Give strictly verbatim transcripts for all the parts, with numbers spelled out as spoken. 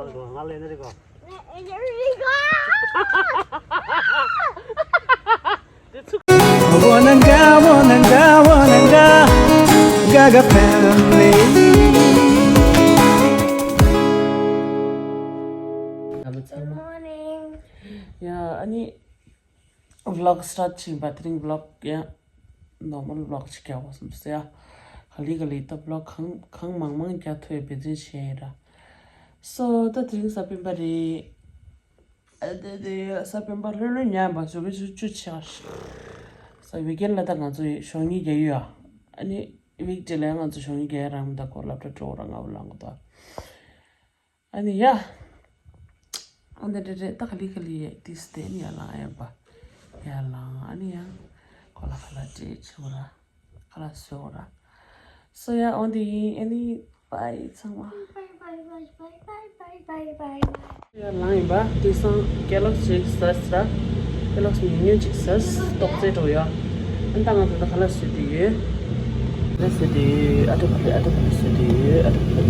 Wananga, wananga, wananga, Gaga family. Good morning. ཡ། ཨ་ནི་vlog start བྱེད་པ། དེ་རིང་vlog ཡ་normal vlog ཅིག་རྒྱག་དགོས་བསམ་སོང་ཡ། ག་ལེ་ག་ལེ་ད་vlog གང་གང་མང་མང་རྒྱག་ཐུབ་པའི་འབད་བརྩོན་བྱས་ཡིན་ར། སོ་ད་དེ་རིང་གཟའ་སྤེན་པ་རེད། ཨ་དེ་དེ་གཟའ་སྤེན་པ་ལྷོད་ལྷོད་ཉལ་བ་བཟོ་གི་བཅུ་བཅུ་ཆགས། སོ་weekend ལ་ད་ང་ཚོ་ཞོགས་ཉིན་རྒྱག་ཡོད་ཨ། ཨ་ནི་weekday ལ་ང་ཚོ་ཞོགས་ཉིན་རྒྱག་ཡ་རང་མི་ད་ཁོ་སློབ་གྲྭ་འགྲོ་ར་ང་བུ་ལང་གི་ད། ཨ་ནི་ཡ། ཨ་འདི་འདྲ་རེད། ད་ག་ལེ་ག་ལེ་ཡ་ཏིས་དེ་ནི་ཡར་ལངས་ཡ་བ། ཡར་ལངས། ཨ་ནི་ཡ། ཁོ་ལ་ཁ་ལག་སྤྲད་བྱེད་དགོས་ར། ཁ་ལག་བཟོ་དགོས་ར། སོ་ཡ་འོ་འདི་ཡིན། ཨ་ནི་bye ཚང་མ། ཡར་ལངས་ཡིན་པ། དེང་སང་Kellogg's ཅིག་ཟས་ར། Kellogg's ཉུང་ཉུང་ཅིག་ཟས། ཏོག་ཙེ་འགྲོ་ཡ། ཨ་ནི་ད་ང་ཚོ་ད་ཁ་ལག་བཟོས་བསྡད་ཡོད། ལ་ཟེར་དུས་ཨ་ཏི་ཕ་ལེ། ཨ་ཏི་ཕ་ལེ་ཟེར་དུས་ཨ་ཏི་ཕ་ལེ།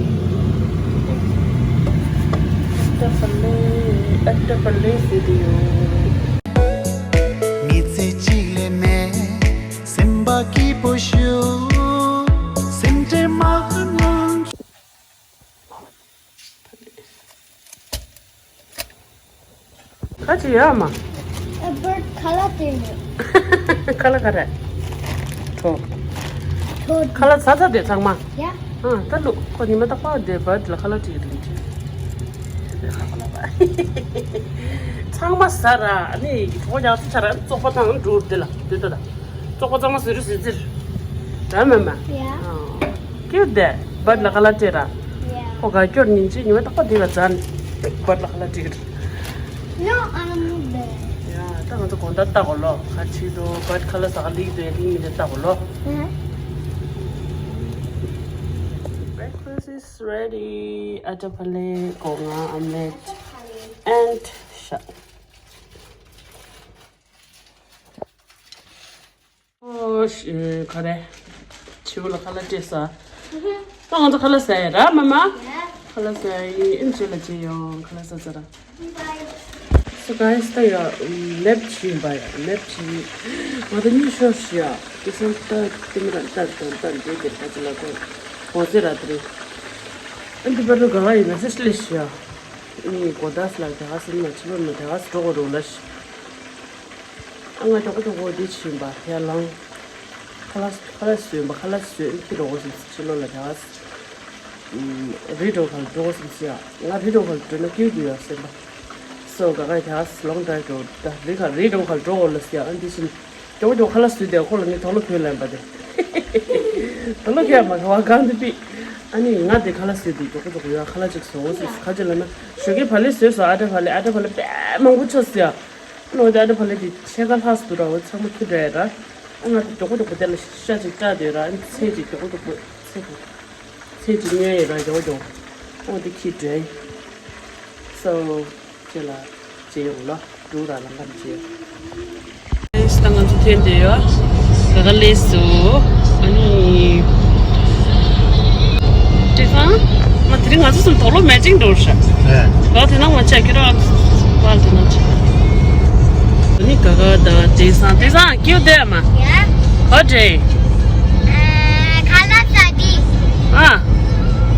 ཨ་ཏི་ཕ་ལེ། ཨ་ཏི་ཕ་ལེ་ཟེར་དུས་ཡོད། མི་ཚེ་གཅིག་ལས་མེད། སེམས་པ་སྐྱིད་པོ་ཞུ། སེམས་ཁྲལ་མ་གནང་། ཁ་ཅིག་ཡོད་མ། ཨ་བར་ཁ་ལག་དེ་མོ། ཁ་ལག་ག་རེ། གྲོ། གྲོ། ཁ་ལག་ཟ་ཚར་དེ་ཚང་མ། ཡ། ཨ་ད་ལུ་ཁོ་ཉི་མ་རྟག་པར་དེ་བར་ལ་ཁ་ལག་ཅིག་རིན་ཅིག་ཚང་མ་ཟ་ར། ཨ་ནི་གྲོ་ཡག་ཚ་ཆ་ར་བཙོག་པ་དང་འགྲུར་དེ་ལ་དེ་ད་ད། བཙོག་པ་ཚང་མ་ཟེར་རུ་ཟེར་ཟེར། ད་མ་མ། ཡ། ཨ། ཀྱུ་དེ་བར་ལ་ཁ་ལག་སྤྲད་ར། ཡ། ཁོ་ག་སྐྱོར་ཉིན་གཅིག་ཉི་མ་རྟག་པར་དེ་ལ་ཟ་ནི། བར་ལ་ཁ་ལག་སྤྲད་གི་ར། No, I'm not there. ཡ། ད་ང་ཚོ་དགོང་དག་ལྟ་དགོས་ལོ། ག་ཅི་འདུག་བར་ཁ་ལག་ཟ་ག་ལིག་འདུག་ཡ་ལིག་མི་འདུག་ལྟ་དགོས་ལོ། ཧ། Breakfast is ready. ཨ་ཏི་ཕ་ལེ། སྒོ་ང་omelette and ཤ། ཨོ་ཤི། ག་རེ། བྱིའུ་ལ་ཁ་ལག་སྤྲད་ས། ད་ང་ཚོ་ཁ་ལག་ཟ་ཡ་ར་མ་མ། ཡ། ཁ་ལག་ཟ་ཡ་ཡིན། ཨིན་ཇི་ལ་ཅི་ཡོང་ཁ་ལག་ཟ་ཟ་ར། So guys ད་ཡ་ལེབ་ཅི་ཡིན་པ་ཡ་ལེབ་ཅི་ཡིན། ང་ད་གཉིད་ཤོར་ཤི་ཡ། དེ་སང་ད་དེ་མི་ར་ད་ད་ད་འདི་དེ་ད་ཅི་ལ་གོ་གོ་ཟེ་ར་དེ་རེད། ཨ་འདི་པར་དུ་ག་ག་ཡི་མེ་སེ་ཇི་སླེབས་ཤི་ཡ། ཨ་ནི་གོ་ད་སི་ལ་དེ་ག་སི་མ་ཆི་པ་མ་དེ་ག་སི་འགྲོ་གོ་རུ་ལ་ཤི། ཨ་ང་ཏོག་ཏོག་འདི་ཕྱིན་པ་ཡར་ལངས། ཁ་ལག་ཁ་ལག་བཟོས་པ་ཁ་ལག་བཟོས་ཁྱི་འགྲོ་དགོས་ཟེར་ཕྱི་ལོགས་ལ་དེ་ག་རི་འགྲོ་ག་ལ་འགྲོ་དགོས་ཟེར་ཟེར་ཡ། ང་རི་འགྲོ་ག་ལ་འགྲོ་ན་སྐྱིད་ཀྱི་ཡོད་སེམས་པ། སོ་ག་ག་དེ་ག་long drive འགྲོ་ད་རི་ག་རི་འགྲོ་ག་ལ་འགྲོ་དགོས་ལ་ཟེར་ཡ། ཨ་འདི་ཕྱིན་ཏོག་ཏོག་ཁ་ལག་བཟོས་དེ་ཁོ་ལ་ངས་དོ་ལོ་ཕུལ་ལན་པ་དེ། དོ་ལོ་ཁྱེད་མ་ག་བ་གང་དུ་པི། ཨ་ནི་ང་དེ་ཁ་ལག་བཟོས་དེ་ཏོག་ཏོག་ཡོད་ཁ་ལག་ཅིག་བཟོ་དགོས་ཟེར་ག་ཅི་ལ་ན་ཞོགས་ཀས་བག་ལེབ་བཟོས་སོ། ཨ་ཏ་བག་ལེབ་ཨ་ཏ་བག་ལེབ་དཔེ་མང་པོ་ཆོག་ཟེར་ཡ། ནོ་དེ་ཨ་ཏ་བག་ལེབ་དེ་ཕྱེད་ཀ་ལྷག་སུ་ར་འོ་ཚང་མ་ཁྱི་འདྲ་ཡ་ར། ཨ་ང་དེ་མགྱོགས་པོ་མགྱོགས་པོ་དེ་ལ་ཤ་ཅིག་བཀྲ་དེ་ར། ཨ་ནི་ཚལ་ཅིག་མགྱོགས་པོ་མགྱོགས་པོ་ཚལ་ཅིག་ཚལ་ཅིག་ཉོས་ཡ་ར་མགྱོགས་མགྱོགས། ཨོ་དེ་ཁྱི་འདྲ་ཡ། སོ་ཅེ་ལ་ཅེ་ཡོང་ལ་འགྲོ་ར་ལ་ངམ་ཅེ། ད་ང་ཚོ་ཐོན་བསྡད་ཡོད། ག་ག་ལས་སུ། ཨ་ནི། ཏེ་ཧྥང་། མ་དེ་རིང་ང་ཚོ་གསུམ་དོག་ལོ་མེ་ཅིང་འགྲོ་ཤག་ཨེ། ག་དེ་ན་ང་ཆ་ཁྱེད་རང་། པར་དེ་ན་ཆ། ཨ་ནི་ག་ག་ད་ཏེ་ཧྥང་ཏེ་ཧྥང་སྐྱིད་དེ་མ། ཡ། ཨོ་ཏྲེ། ཨ། ཁ་ལག་ཟ་གི། ཨ།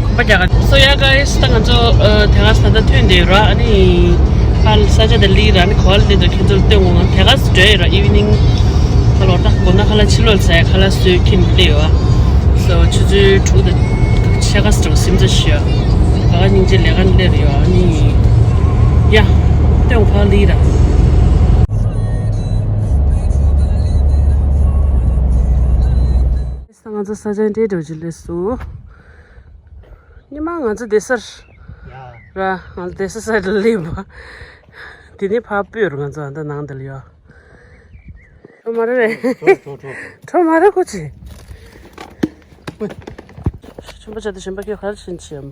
ཁོ་པ་རྒྱ་གར། So yeah guys ད་ང་ཚོ་ཨ་དེ་ག་ས་ད་ཐོན་བསྡད་ཡོད་ར། ཨ་ནི་ཕར་ས་ཆ་དེ་ལི་ར། ཨ་ནི་ག་བ་ལ་སླེབས་འདུག་ཁྱེད་ཚོ་ལ་སྟོན་དགོས། ང་དེ་ག་ས་འགྲོ་ཡོད་ར། evening ཁ་ལོར་ད་དགོང་ན་ཁ་ལག་ཕྱི་ལོགས་ལ་ཟ་ཡ། ཁ་ལག་བཟོས་ཁྱེར་སླེབས་ཡོད་ཨ། So ཆུ་ཚོད་དྲུག་དང་ཕྱེད་ཀ་ཙམ་སིམ་ཚ་ཞུ་ཡ། ག་ག་སྙིང་རྗེ་ལས་ཀ་སླེབས་ཡོད་ཨ། ཨ་ནི་ཡ་སྟོན་དགོས་ཕར་ལི་ར། ང་ཚོ་ས་ཆ་འདྲེ་འགྲོ་ཅི་ལས་སུ། ཉི་མ་ང་ཚོ་བསྡད་ས་ར། ང་ཚོ་བསྡད་ས་ས་ལ་སླེབས་པ། དེ་ནས་ཕར་སྤོས་རུ་ང་ཚོ་ཨ་མདའ་ནང་དེ་ལ་ཡོད། ཁྲོ་མ་རེད་རེད། ཁྲོ་ཁྲོ་ཁྲོ། ཁྲོ་མ་རེད་ཁོ་ཅི། ཆུན་པ་ཆ་དེ་གཞན་པ་ཁྱོད་ག་རེ་བྱེད་ཀྱི་ཡོད་མ།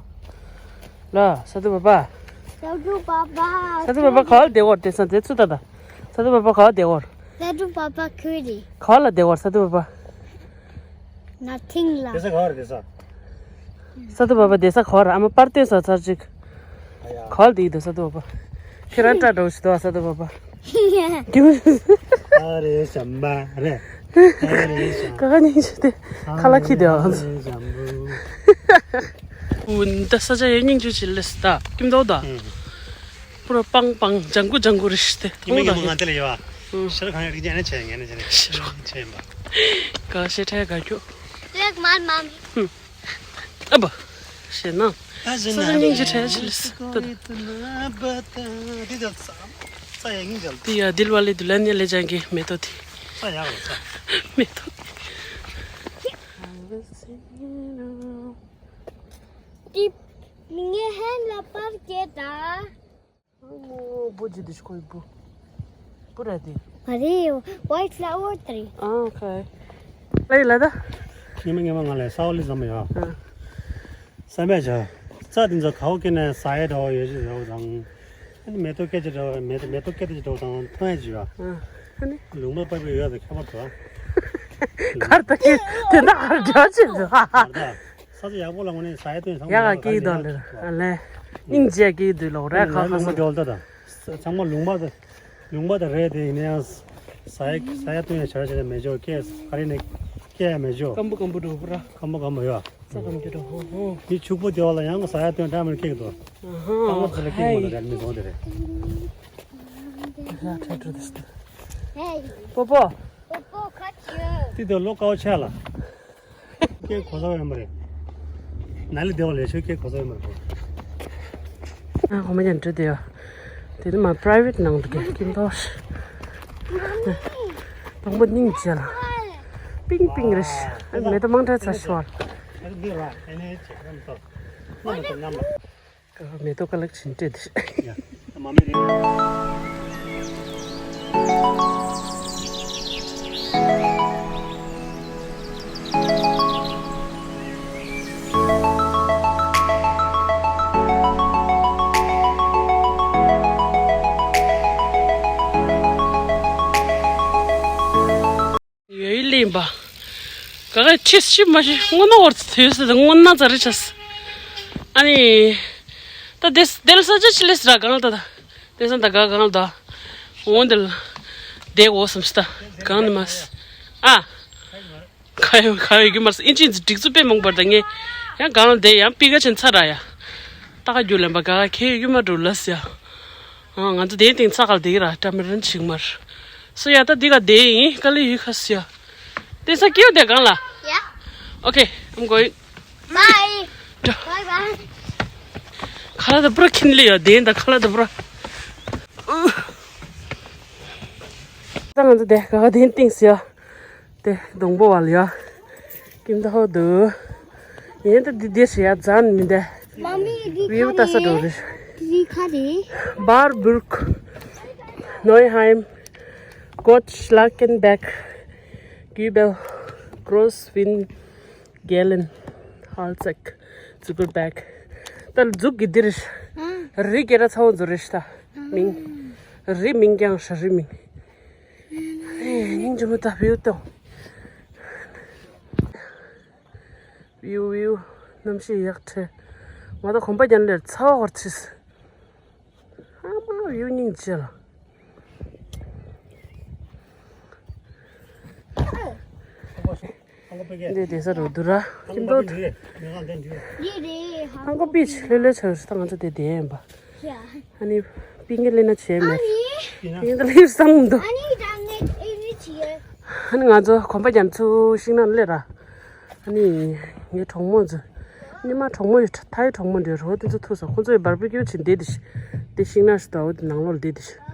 ལ་ས་དུ་བ་པ། ས་དུ་བ་པ། ས་དུ་བ་པ་ག་བ་ལ་བསྡད་ཡོད་དེ་ས་དེ་ཚུ་ད་ད། ས་དུ་བ་པ་ག་བ་བསྡད་ཡོད། ས་དུ་བ་པ་ཁུ་རི། ག་བ་ལ་བསྡད་ཡོད་ས་དུ་བ་པ། Nothing ལ། བསྡད་ས་ག་བ་རེད་བསྡད་ས། ས་དུ་བ་པ་བསྡད་ས་ག་བ་རེད། ཨ་མ་པར་སྟོན་ས་ཚར་ཅིག་ག་བ་དེ་ཡི་དོ་ས་དོ་བ། ཁྱེད་རང་སྐྲ་འདྲ་བོ་ཞིག་འདུག་ས་དོ་བ། ཨ་རེ་ཞམ་པ་རེད། ཨ་རེ་ཞམ། ག་ག་སྙིང་རྗེ་དེ་ཁ་ལག་ཁྱི་དེ་ཨ། ཨ་རེ་ཞམ་པོ། འུ་འདི་ས་ཆ་ཡོད་སྙིང་རྗེ་ཆེ་ལེ་སི་ད་ཀིམ་དོ་ད། ཨུ། པུ་ར་པང་པང་ལྗང་གུ་ལྗང་གུ་རེ་ཞིག་དེ་ཡིན་མིན་ཡིན་མོ་ང་དེ་ལ་ཡོད་ཨ། ཤེར་ཁང་ཡོད་རིགས་ཅན་ནས་བྱས་ངས་ནས་བྱས་ནས་ཤེར་ཁང་བྱས་ཡིན་པ། ག་ཤེར་ཁྲའི་ག་རྒྱུ། ལེགས་མར་མམ། ཨ་བ། ཞེ་ན། ས་ས་སྙིང་རྗེ་ཁྲལ་ཆེ་ལེ་སི། ད། དེ་ཡ་དིལ་བ་ལེ་དུ་ལ་ནི་ལེ་ཅང་གི་མེ་ཏོག་དེ། མེ་ཏོག་དེ། ཏིབ། ངའི་ཧན་ལ་པར་སྐྱེས་ད། ཨོ་བུ་ཇི་དུ་ཤི་ཁོའི་བུ། བུ་ར་དེ། ཨ་རེ། White flower tree. ཨ་ཁའི། ལའི་ལ་ད། ཉི་མ་ཉི་མ་ང་ལ་ས་འོག་ལི་ཟམ་ཡོད། ཨ། ས་མེད་བྱ། རྩྭ་དེ་ཚོ་ག་བོ་ཀེ་ནས་ཟ་ཡས་འདྲ་བོ་ཡོད་ཅིག་འདྲ་བོ་དང་། ཨ་ནི་མེ་ཏོག་སྐད་ཅིག་འདྲ་བོ་མེ་ཏོག་མེ་ཏོག་སྐད་ཅིག་འདྲ་བོ་དང་མཐོང་ཡས་ཅིག་ཡོད། ཨ་ནི། ལུང་པ་པགས་པའི་ཡོད་དེ་ཁྱད་པར་འདུག་གར་ད་ཀི་དེ་འདྲ་གར་འདྲ་ཅིག་འདུག་ཨ། ས་ཆ་ཡག་པོ་ལ་ངོ་ནས་ས་ཡ་སྟོན་ཚང་མ་ཡག་ག་སྐྱིད་དོ་ལེ་ཨ་ལེ། སྙིང་རྗེ་སྐྱིད་དུ་ལོག་རེ་ཁ་ཁ་ལུང་པ་ས་འགྲོ་ལྟ་དང་། ཚང་མ་ལུང་པ་དང་། ལུང་པ་དང་རེད་དེ་ཡིན་ཡང་། ས་ཡ་ས་ཡ་སྟོན་ཡ་བྱ་བྱ་མེད་ཅོ་སྐད་ཨ་རི་ནས་སྐད་ཡ་མེད་ཅོ། སྐམ་པོ་སྐམ་པོ་འགྲོ་པོ་ར། སྐམ་པོ་སྐམ་པོ་ཡོད། ས་སྐམ་རྒྱུ་འགྲོ་ཧོ་ཧོ། མི་ཕྱུག་པོ་དེ་བ་ལ་ཡང་ས་ཡ་སྟོན་འདྲ་མིན་སྐད་དོ། ཨ་ཧོ། སྐམ་པོ་དེ་ལ་སྐད་མ་ཧེ། དང་རེད་མི་དོ་དེ་རེད། ཡ་ཁྲ་ཁྲ་དེ་སྟེ། ཧེ། པོ་པོ། པོ་པོ་ཁ་ཆུ། དེ་དོ་ལོ་ཀའོ་ཆ་ལ། སྐད་གོ་ས་ཡོད་མ་རེད། ན་ལི་སྡེ་བ་ལས་ཆོས་སྐད་གོ་ས་ཡོད་མ་རེད། ཨ་ཧོ་མ་ཡང་འདྲི་དེ་ཡོད། དེ་ནི་མ་པ་རའི་ཝེ་ཊི་ནང་དུ་སྐད་ཀིན་ཏོ། དང་པོ་སྙིང་རྗེ་ལ། པིང་པིང་རེ་ཤི། ཨ་མེ་ཏོག་མང་དྲགས་ཚ་ཤོར། མེ་ཏོག་ཀ་ལག་ཕྱིན་སྤྲད་དེ། ཡོད་ལེན་པ། ག་ག་ཁྲིས་ཤི་མ་ཤི་སྔོ་ན་བར་དུས་སུ་སྔོ་ན་ཙ་རི་ཆས། ཨ་ནི། ད་དེ་དེ་ལ་ས་ཆ་ཆི་ལེ་སི་ར་གང་ལ་ད་ད། དེ་སང་ད་ག་གང་ལ་ད། འོང་དེ་ལ། དེ་འོ་སམ་སི་ད། གང་ནི་མ་སི། ཨ། ག་ཡོད་ག་ཡོད་གི་མ་སི་ཨིན་ཅི་འཛི་སྒྲིག་ཚུལ་དཔེ་མང་པར་ད་ངས། ཡང་གང་ལ་དེ་ཡང་པི་ག་ཆེན་ཚ་ར་ཡ། ད་ག་རྒྱུ་ལེན་པ་ག་ག་ཁེ་ཡོད་གི་མ་འགྲོ་ལ་སི་ཡ། ཨ་ང་ཚོ་དེའི་སྟེང་ཚ་ག་ལ་དེ་གི་ར་ཏྲ་མི་རན་ཆིག་མར། སོ་ཡ་ད་འདི་ག་དེ་ཡིན་ག་ལ་ཡོད་ག་སི་ཡ། དེ་ས་སྐྱེའུ་དེ་གང་ལ། Yeah. Okay, I'm going. Bye. Bye bye. ཁ་ལག་ད་པུ་ར་ཁྱིན་ལེ་ཡ་དེ་ད་ཁ་ལག་ད་པུ་ར། ད་ང་ཚོ་དེ་ག་ག་དེ་སྟེང་སི་ཡ། དེ་སྡོང་པོ་བ་ལ་ཡ། ཀིམ་ད་ཧོ་དུ། ཡིན་ད་འདི་འདི་ཞེ་ཡ་ཛན་མི་འདི། Mommy, བིའུ་ལྟ་ས་འགྲོ་རེད། འདི་ཁ་རེད། Barburg, Neuheim, Gottschalkenberg, Gübel, Großwin, Gelen, Halzegg, Zuckerberg. ད་ལ་འཛུགས་ཀྱི་འདིར། རི་སྐད་ར་ཚ་བོ་འཛུགས་རེད་ཤི་ད། མིང་། རི་མིང་ཀྱང་ཤ་རི་མིང་། ཨེ་སྙིང་རྗེ་མོ་ད་བིའུ་ཏོ། བིའུ་བིའུ། གནམ་གཤིས་ཡག་ཁྲེ། ང་ད་གོམ་པ་རྒྱན་ལེར་ཚ་བ་བར་ཚིས། ཨ་མ་བིའུ་སྙིང་རྗེ་ལ། འདི་དེ་ས་རུ་དུ་ར་ཁྱིམ་ཐོག་ཏུ། ཧང་གོ་པིཆ་ལྷོད་ལྷོད་ཆགས་ད་ང་ཚོ་དེ་བསྡད་ཡིན་པ། ཨ་ནི་པིང་གི་ལེ་ན་བྱས་མེད། པིང་གི་ལེ་བསམ་འདུག་ཨ་ནི་ང་ཚོ་གོམ་པ་རྒྱན་ཚུ་ཤིང་ནགས་སླེབས་ར། ཨ་ནི་ངའི་གྲོགས་མོ་ཚོ། ཉི་མ་གྲོགས་མོ་ཡོད་ཐའི་གྲོགས་མོ་འདྲ་རོ་དེ་ཚོ་ཐུག་སོང་། ཁོང་ཚོ་ཡི་བར་བི་ཀིའུ་བྱེད་བསྡད་དེ་ཤི། དེ་ཤིང་ནགས་ཤི་དོ་དེ་ནང་ལོགས་ལ་བསྡད་དེ་ཤི།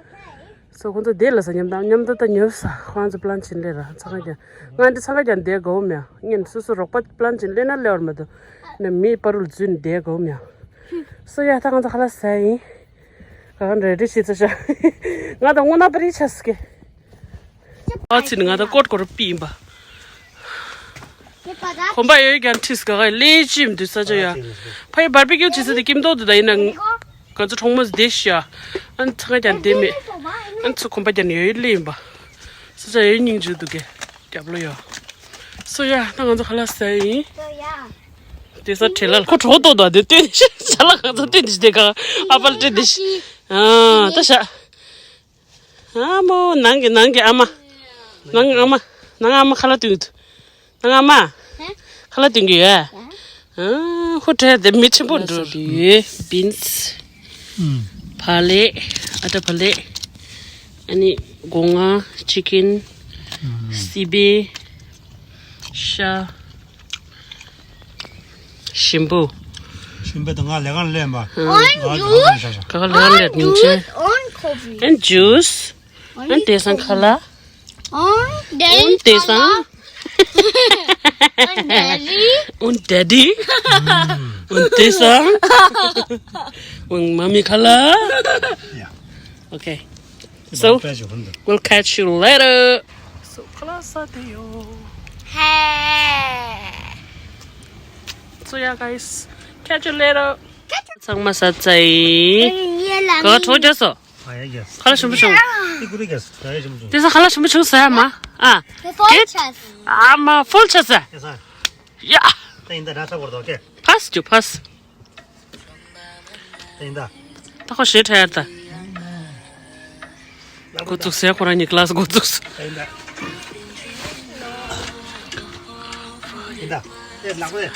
སོ་ཁོང་ཚོ་བསྡད་ལ་ས་མཉམ་དང་མཉམ་དུ་ད་ཉོབ་ས་ཁོང་ཚོ་པི་ལན་བྱིན་ལེ་ར་ཚང་ཁ་ཀྱང་ང་འདི་ཚང་ཁ་ཀྱང་བསྡད་དགོས་མེད་ངན་སོ་སོ་རོགས་པ་པི་ལན་བྱིན་ལེ་ན་ལེ་བར་མ་དུ་ན་མིའི་པ་རུལ་འཛུལ་ནས་བསྡད་དགོས་མེད། སོ་ཡ་ད་ང་ཚོ་ཁ་ལག་ཟ་ཡིན། ག་ག་འདྲ་རེ་ཞིག་ཚོ་ཤ་ང་དང་སྔོ་ནག་པ་རི་ཆ་སི་ཀེ། ཨ་ཚི་ནི་ང་དང་ཀོད་ཀོར་པི་ཡིན་པ། གོམ་པ་ཡོད་ཀྱང་ཁྲིས་ག་ག་ལེ་ཅིམ་དུ་ས་ཆ་ཡ། ཕ་ཡི་བར་པི་ཀིའུ་བྱེད་ས་དེ་ཀིམ་ཏོག་ཏུ་ད་ཡིན་ན། ང་ཚོ་གྲོགས་མོ་བསྡད་ཤ། ཨ་ཚང་ཀྱང་བསྡད་མེད། ཨ་ཚོ་གོམ་པ་ཀྱང་ཡོད་ལེ་ཡིན་པ། ས་ཆ་ཡོད་སྙིང་རྗེ་འདུག་གེ། རྒྱབ་ལོ་ཡོད། སོ་ཡ་ད་ང་ཚོ་ཁ་ལག་ཟ་ཡིན། སོ་ཡ། དེ་ས་ཁྲེ་ལ་ཁོ་གྲོགས་ཏོག་ཏོ་དེ་ལྟོས་ནས་ཤ་ལ་གང་ཚ་ལྟོས་ནས་ཤི་དེ་གང་ཨ་པ་ལ་སྤྲད་དེ་ཤི། ཨ་ད་ཤ། ཨ་མོ་ནང་གི་ནང་གི་ཨ་མ། ནང་ཨ་མ། ནང་ཨ་མ་ཁ་ལག་སྟོན་གི་འདུག་ནང་ཨ་མ། ཁ་ལག་སྟོན་གི་ཡོད། ཨ་ཧུ་ཁྲེ་དེ་མི་ཆེན་པོ་འགྲོ་དུས་བིན་སི། བག་ལེབ། ཨ་ཏྲ་བག་ལེབ། ཨ་ནི་སྒོ་ང་། ཅི་ཀིན། སི་པན། ཤ། ཞིམ་པོ། ཞིམ་པོ་དང་ང་ལས་ཀ་ལས་མ། ང་ལས་ཀ་ལས་ཤ་ཤ། ག་ག་ལས་ཀ་ལས་ཉིན་ཆེ། And juice. And དེ་སང་ཁ་ལག And དེ་སང་། And daddy. And daddy. And དེ་སང་། And mommy ཁ་ལག Yeah. Okay. So, we'll catch you later. So, ཁ་ལག་ཟ་དེ་ཡོ། Hey. So, yeah, guys. Catch you later. ཚང་མ་ཟ་ཚར་ཡིན། ག་གྲོགས་རྒྱག་སོ། ཨ་ཡ་རྒྱག་ཁ་ལག་ཞིམ་པོ་བྱུང་། ཏི་ཀུ་རི་རྒྱག་ཨ་ཡ་ཞིམ་པོ་བྱུང་། དེ་ས་ཁ་ལག་ཞིམ་པོ་བྱུང་ཟ་ཡ་མ། ཨ། Full ཆགས། ཨ་མ་ཧྥུལ་ཆགས་ཟ། ཡ། ད་ཡིན་ད་ར་ས་བོར་དོ་ཀེ། ཕ་སི་ཅུ་ཕ་སི། ད་ཡིན་ད། ད་ཁོ་ཞེ་ཁྲ་ཡར་ད། འགོ་བཙུགས་ཟེར་ཁོ་རང་གཉིས་ཀ་ལ་སི་འགོ་བཙུགས། ད་ཡིན་ད། ཡིན་ད། ཨེ་ལག་པ་ཨེ།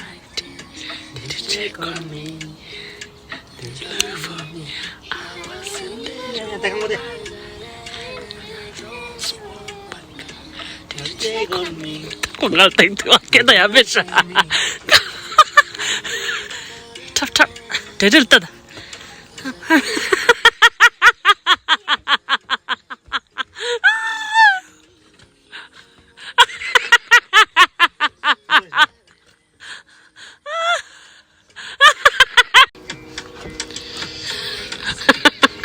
ཁོ་ང་ལ་སྟེང་དུ་སྐད་ད་ཡ་མེད་ཤག་ཁྲབ་ཁྲབ། དྲེ་དྲེ་ལྟ་ད།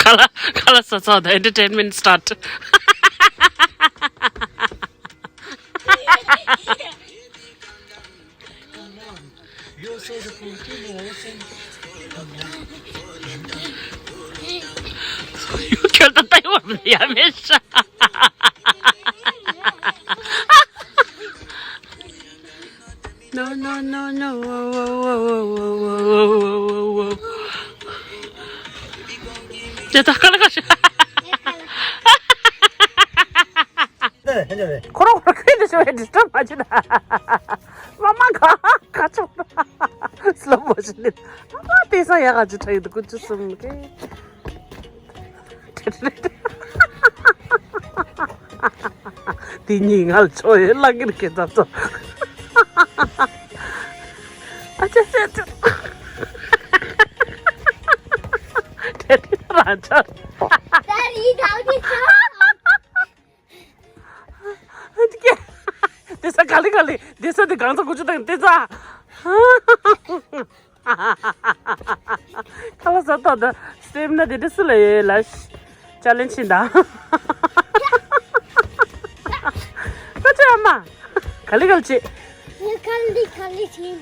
ཁ་ལག་ཁ་ལག་ཟ་ཚར་ད་entertainment start. ཁྱོད་ད་ལྟ་ཡོད་ཡ་མེད་ཤག No, no, no, no. Whoa, whoa, whoa. ཇ་ད་ཀ་ལ་ཀ་ཤ། ཁོ་རང་ཁོ་རང་ཁྱོད་ཀྱི་ཤོ་ཡ་ཌི་སི་ཊརབ་མ་བྱེད་ན། མ་མ་ག་ག་ཆོག་ན། སི་ལོ་མོ་ཤན་ནི། ཨ་དེང་སང་ཡག་ག་ཅིག་ཁྲ་ཡི་འདུག་ཀུན་སྤྱོད་གསུམ་གི། དེ་གཉིས་ང་ལ་ཆོ་ཡོད་ལ་གིར་གེ་ཙབ་ཙོ། ཨ་ཅེ་ཅེ་ཅེ། དེ་དེ་རང་ཆོ། ད་རི་དྭགས་དེ་ཆོ། དེ་ས་ག་ལི་ག་ལི་དེ་ས་དེ་གང་ཚ་གུ་ཆུ་དང་དེ་ཚ། ཁ་ལག་ཟ་ཏོག་ཏོ་སི་ཊེ་མི་ན་དེ་འདྲ་སུ་ལ་ཡོད་ལ། ཅ་ལེན་ཆེ་ད། ཁ་ཆེ་ཨ་མ། ག་ལི་ག་ལི་ཆེ། ཁ་ལི་ཁ་ལི་ཆེ་མེད།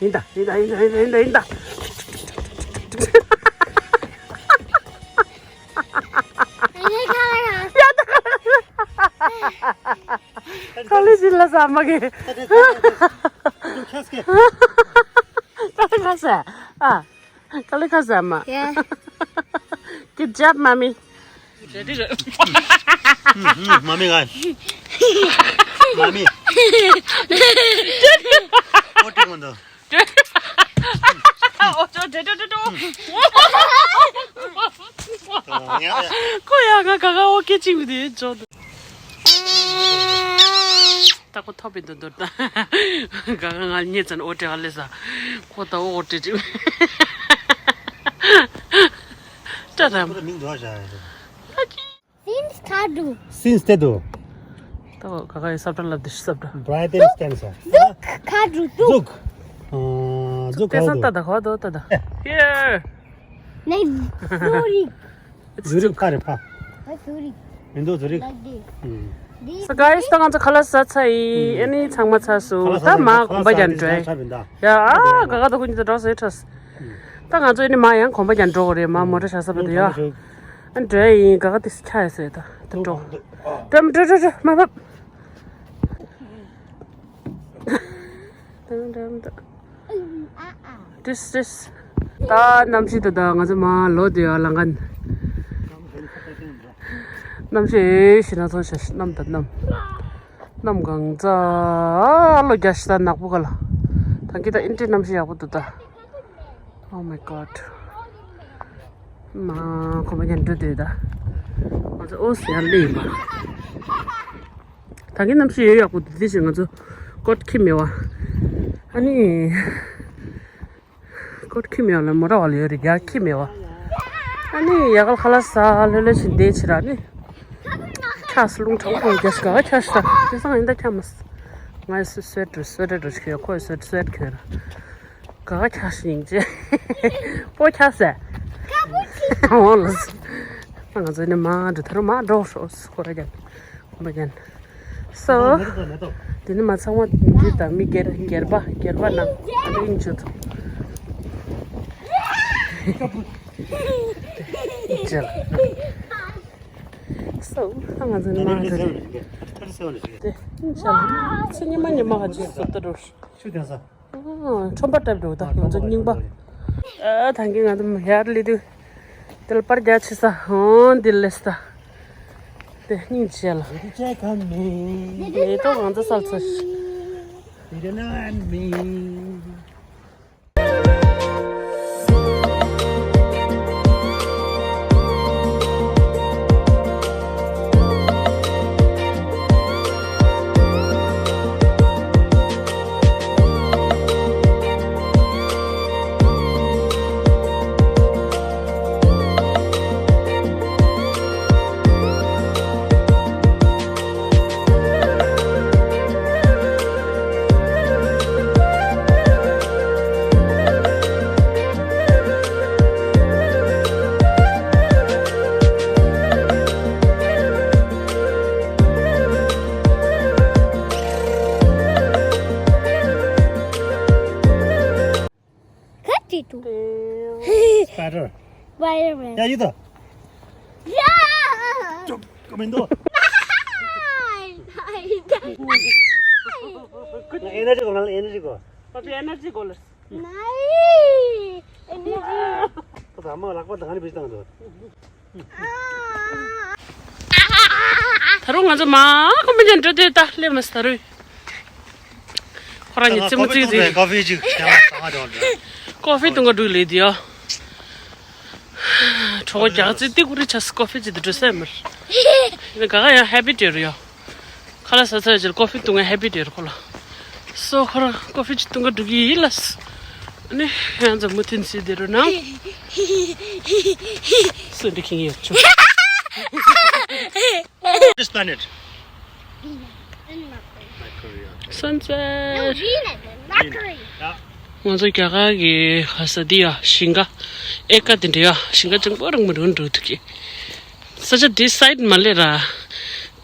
ཡིན་ད་ཡིན་ད་ཡིན་ད་ཡིན་ད་ཡིན་ད། ཁ་ལི་ཅི་ལ་ཟ་མ་གི། ཁ་ལི་ཁ་ཟ། ཨ། ཁ་ལི་ཁ་ཟ་མ། Yeah. Good job, mommy. ཨུ། ཨུ། མ་མི་ག་མ་མི། ཨོ་ཏི་མོ་འདུག་ཨོ་ཅོ་ཏེ་ཏེ་ཏེ་ཏོ། ཨོ་ཡ་ཡ། ཁོ་ཡ་ང་ག་ག་ཨོ་ཀེ་ཅིག་མི་དེ་ཅོ། ད་ཁོ་ཐོབ་པའི་འདུག་འདུག་ད། ག་ག་ང་ཉེ་ཙམ་ཨོ་ཏེ་ཧ་ལས་ས། ཁོ་ད་ཨོ་ཏེ་ཅིག་ད་ད། ཁོ་ད་མིང་འདུག་ཨ་ཞེས། Since ཁ་དྲུག Since དེ་དུ། ད་ག་ག་ཡི་སབ་ཏྲ་ལབ་དེ་ཤི་སབ་ཏྲ། Brighton Stanza. ཟུག་ཁ་དྲུག་ཟུག་ཟུག་ཨ། ཟུག་དེ་ས་ད་ད་ག་བ་དོ་ད་ད། Here. ནས་ཟུ་རིག་ཟུ་རིག་ཕ་རེ་ཕ། ཨ་ཟུ་རིག་མི་འདུག་ཟུ་རིག Like this. ཨུམ། This. ས་ག་ཡི་ད་ང་ཚོ་ཁ་ལག་ཟ་ཚར་ཡིན། ཨ་ནི་ཚང་མ་ཚར་སོང་། ད་མ་གོམ་པ་རྒྱག་འགྲོ་ཡ། ཡ་ཨ་ག་ག་ད་ཁོ་གཉིས་ད་འགྲོ་ཟེར་ཁྲོས། ད་ང་ཚོ་ཨ་ནི་མ་ཡང་གོམ་པ་རྒྱག་འགྲོ་གི་རེད། མ་མོ་ཊ་བཞག་ས་བ་དེ་ཡ། ཨ་འགྲོ་ཡ་ཡིན། ག་ག་དེ་ཁྱ་ཡ་ཟེར་ད་དེ་འགྲོ། འགྲོ་འགྲོ་འགྲོ་འགྲོ་མ་བབ། དང་དང་དང་། ཏིས་ཏིས། ད་གནམ་གཤིས་ད་ད་ང་ཚོ་མ་ལོ་དེ་ཡར་ལངས་མཁན། གནམ་གཤིས་ཞེ་ན་ཚོ་ཞེ་གནམ་ད་གནམ། གནམ་གང་ཚ། ཨ་ལོ་རྒྱ་ཞེ་ད་ནག་པོ་ག་ལ། ད་གི་ད་ཨིན་ཏི་གནམ་གཤིས་ཡག་པོ་འདུག་ད། Oh my god. མ་ཁོ་མ་ཉན་འགྲོ་དུས་ད། ང་ཚོ་ཨོ་སི་ཡར་ལེ་ཡིན་པ། ད་གི་གནམ་གཤིས་ཡོད་ཡག་པོ་འདུག་དེ་བཞིན་ང་ཚོ་ཀོཊ་ཁྱི་མེད་བ། ཨ་ནི། ཀོཊ་ཁྱི་མེད་བ་ལ་མོ་ར་བ་ལ་ཡོད་རེད་རྒྱ་ཁྱི་མེད་བ། ཨ་ནི་ཡ་གལ་ཁ་ལ་ས་ལྷོད་ལྷོད་བྱིན་བསྡད་ཕྱིར་ཨ་ནི། ཁྱག་སི་རླུང་དྲང་པོ་རྒྱ་ཞིག་ག་ཁྱག་ཤི་ད་དེ་སང་ཡིན་ད་ཁྱག་མ་སི། ང་ཡི་སུ་སུ་ཝེ་ཊར་སུ་ཝེ་ཊར་ཁྱོད་ཁོ་ཡི་སུ་ཝེ་ཊར་སུ་ཝེ་ཊར་ཁྱོད་ར། ག་ཁྱག་ཤི་ཡིན་ཅེ། པོ་ཁྱག་སེ། འོ་ལ་སི། ང་ཚོ་ནི་མ་འགྲོ་ད་རུང་མ་འགྲོ་ཤོག་ཁོ་ར་རྒྱ། མ་རྒྱན། སོ། དེ་ནི་མ་ཚང་མ་འདི་དང་མི་སྒེར་སྒེར་པ་སྒེར་པ་ནང་དེ་ཡིན་ཆོད་དོ། ཅེ། སོ། ང་ཚོ་ནི་མ་འགྲོ་རེད། དེ་ཡིན་ཆོད། ཚེ་ཉི་མ་ཉི་མ་ག་ཅིག་སུ་ལྟ་འགྲོ། ཁྲོམ་པ་འགྲིམ་འགྲོ་ད་ང་ཚོ་རྙིང་པ། ཨ་ད་གིན་ང་ཚོ་ཡར་སླེབས་དུས་དེ་ལ་པར་རྒྱག་ཆེ་ས་འོང་འདི་ལས་ད། དེ་སྙིང་རྗེ་ལ། དེ་ལས་ཏོ་ང་ཚོ་སལ་ཚར། ག་ཅི་འདུག Spider. Spider-Man. ཡ་ཡིན་ད། ཡ། ཅོག་ཀ་མིན་འདུག་ཨེ་ནར་ཇི་གོ་ལ་ཨེ་ནར་ཇི་གོ། པ་པི་ཨེ་ནར་ཇི་གོ་ལ། ནའི། ཨེ་ནར་ཇི། ད་མ་ལག་པ་དང་ནི་བིས་དང་འདུག་ད་རུང་ང་ཚོ་མ་ཁོམ་པ་ཅན་འགྲོ་དེ་ད་སླེབས་མ་ས་རུ། ཁོ་རང་ཉིད་རྩེད་མོ་རྩེ་གི་རེད། ཀོ་ཧྥི་ཅིག་ཀོ་ཧྥི་འཐུང་ག་འགྲོ་ལེ་དེ་ཡ། གྲོགས་རྒྱག་རྩེ་ཏི་ཀུ་རི་ཆ་སི་ཀོ་ཧྥི་ཅིག་དེ་འགྲོ་སེ་མར། ཡིན་ན་ག་ག་ཡང་ཧེ་བི་ཊི་ཡོད་རེད་ཡ། ཁ་ལག་ཟ་ཚར་རྗེས་ཀོ་ཧྥི་འཐུང་ག་ཧེ་བི་ཊི་ཡོད་རེད་ཁོ་ལ། སོ་ཁོ་རང་ཀོ་ཧྥི་ཅིག་འཐུང་ག་འགྲོ་གི་ཡིན་ལ། ཨ་ནི་ཡང་ཚ་མུ་མཐུད་སེ་དེ་རུ་ན། སུ་འདི་ཁེངས་ཡོད་ཆུ། This planet. Mercury, okay. Sunset. No, Venus. Mercury. ང་ཚོ་རྒྱ་གར་གྱི་ཧ་ས་འདི་ཡ་ཞིང་ཁ་ཨེ་ཀ་དེ་འདྲ་ཡ་ཞིང་ཁ་ཅང་པོ་རང་མི་རུང་འགྲོ་འདུག་གི། ས་ཆ་འདི་སའིཌ་མ་ལེ་ར།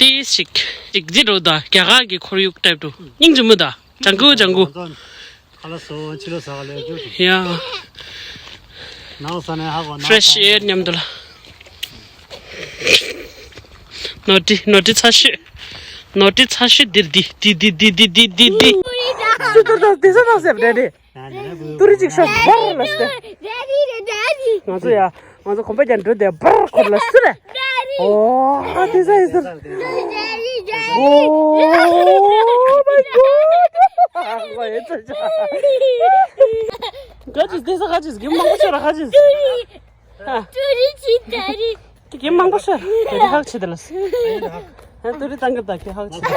དེ་ཞིག་ཅིག་འདི་རུ་ད་རྒྱ་གར་གྱི་ཁོར་ཡུག་ཊའིབ་ཏུ་སྙིང་རྗེ་མོ་ད་ལྗང་གུ་ལྗང་གུ། ཁ་ལག་ཟ་ཕྱི་ལོགས་ཟ་ག་ལས་རྒྱུ་ཡ། ནང་ཟ་ནས་ཧ་གོ་ནང་ཕི་རེ་ཤི་ཟ་ཨེར་མཉམ་དུ་ལ། ནོ་ཏི་ནོ་ཏི་ཚ་ཤོས། ནོ་ཏི་ཚ་ཤོས་འདིར་འདི་འདི་འདི། ཤུ་ཏུ་ཏུ་དེ་ས་ནང་སེབ་རེད་རེད། ཏུ་རི་ཅིག་ཤོག་བར་ལ་སྟེ། ང་ཚོ་ཡ། ང་ཚོ་གོམ་པ་རྒྱག་འགྲོ་དེ་བར་ཁོར་ལ་སུ་རེད། ཨོ་དེ་ས་ཡིན་ཟེར། Oh my god. ག་ཅིག་དེ་ས་ག་ཅིག་གི་མང་པོ་ཤོར་ག་ཅིག་ཧ། ཏུ་རི་ཅི་ཏ་རི། ཏུ་རི་མང་པོ་ཤོར། ཏུ་རི་ཧག་ཆེ་དེ་ལ་སི། ཧ་ཏུ་རི་ཏང་གི་ཏ་ཀི་ཧག་ཆེ་དེ།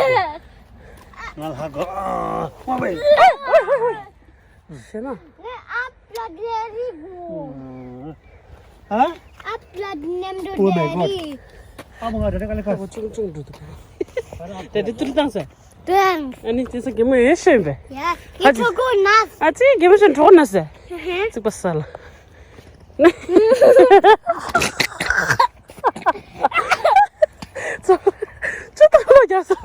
ང་ལ་ཧ་གོ། ཨ་ཝེ། ཤེ་ན། ཨ་པ་ལ་དེ་རི་གོ། ཨ། ཨ་པ་ལ་ནེམ་དུ་Oh my god. དེ་རི། ཨ་མ་ང་རེ་རེ་ག་ལེ་ཁ། ཁོ་ཆུང་ཆུང་འགྲོ་འདུག་དེ་དེ་ཏུ་རི་ཏང་སེ། ཏང་། ཨ་ནི་དེ་ས་གེ་མོ་ཡེ་ཤེས་པས། ཡ། ཨ་ཅི། ཨ་ཅི་གེ་མོ་ཤེས་གྲོགས་ན་སེ། ཙིག་པ་ས་ལ། ཙོ། ཅི་ཏང་ལོ་རྒྱག་སོ།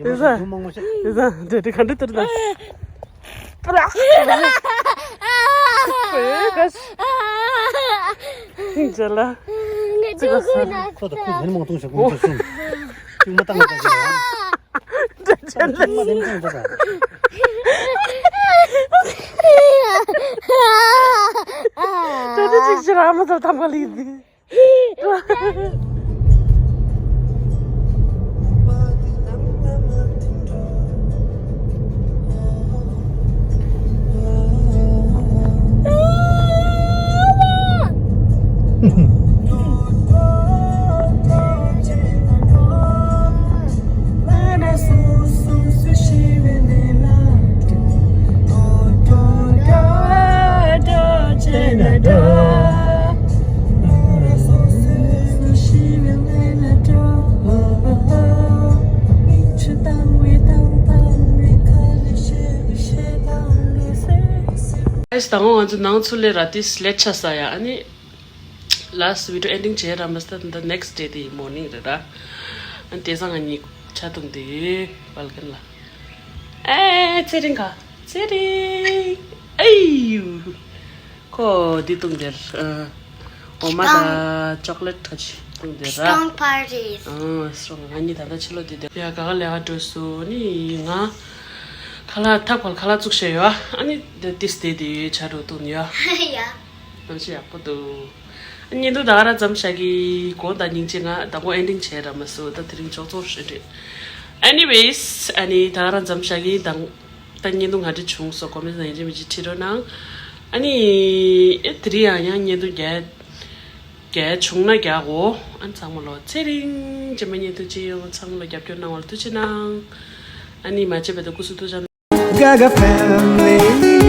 དེ་ས། དེ་ས་འདྲེ་འདྲེ་ག་འདྲེ་ཏུ་རི་ཏང་སེ། པྲ། ཨེ་ག་ཤི། ཅ་ལ། ཙིག་པ་ས། ཁོ་ད་ཁོ་ཧན་མོང་ཏུང་ཤ་གུང་ཤ་སུང་། ཅུང་མ་ཏང་མ་ཏང་ཤ་ཡང་། ཅ་ལ། ཅུང་མ་ལེན་ཅུང་ཏང་ཤ། ད་ཅི་ཅིག་ཅི་ར་མ་ཚོ་ཐམ་ག་ལི་འདི། Guys, དང་པོ་ང་ཚོ་ནང་ཚུད་ལེ་ར་ཏིས་ལེཊ་ཆ་ས་ཡ། ཨ་ནི་last video ending བྱས་ར་མ་སྟ་ད་next day དེ་morning རེད་ར། ཨ་ནི་དེ་སང་ང་གཉིས་ཆ་བཏུང་དེ་བལ་གན་ལ། ཨེ་ཚེ་རིང་ག་ཚེ་རིང་། ཨེ་ཡུ། ཁོ་འདི་བཏུང་དེར། འོ་མ་དང་ཅོག་ལེཊ་ཁ་ཅིག་བཏུང་དེར་ར། Strong parties. ཨང་strong. ང་གཉིས་ད་ལྟ་ཕྱི་ལོགས་དེ་དེ་ཡ་ག་ག་ལས་ཀ་འགྲོ་སོང་ནི་ང་། ཁ་ལག་ཐབ་ཁལ་ཁ་ལག་བཙུགས་བྱས་ཡོད། ཨ་ནི་དེ་ཏིས་དེ་དེ་ཆ་རུ་བཏུང་ཡོད། ཡ། ནམ་ཞིག་ཡག་པོ་འདུག་བརྙན་ཐུང་ད་ག་རང་མཚམས་བཞག་གི། དགོངས་དག་སྙིང་རྗེ། ང་དང་པོ་ending བྱས་ར་མ་སོང་། ད་དེ་རིང་ཅོག་ཙོག་ཞིག་རེད། Anyways, ཨ་ནི་ད་ག་རང་མཚམས་བཞག་གི། དང་ད་བརྙན་ཐུང་ག་འདྲ་བྱུང་སོང་ཀོ་མེན་ནང་ཡིན་གཅིག་མིན་གཅིག་བྲིས་རོགས་གནང་། ཨ་ནི་ཨེ་དེ་རིང་ཡང་ཡང་བརྙན་ཐུང་རྒྱག་རྒྱག་བྱུང་ན་རྒྱག་གོ་ཨ་ནི་ཚང་མ་ལོ་ཚེ་རིང་རྗེས་མ་བརྙན་ཐུང་ཅིག་ཡོང་། ཚང་མ་ལོ་རྒྱབ་སྐྱོར་གནང་བར་ཐུགས་རྗེ་གནང་། ཨ་ནི་མ་བརྗེད་པ་དང་སྐུ་གཟུགས་ཐུགས་ཅག Gaga family.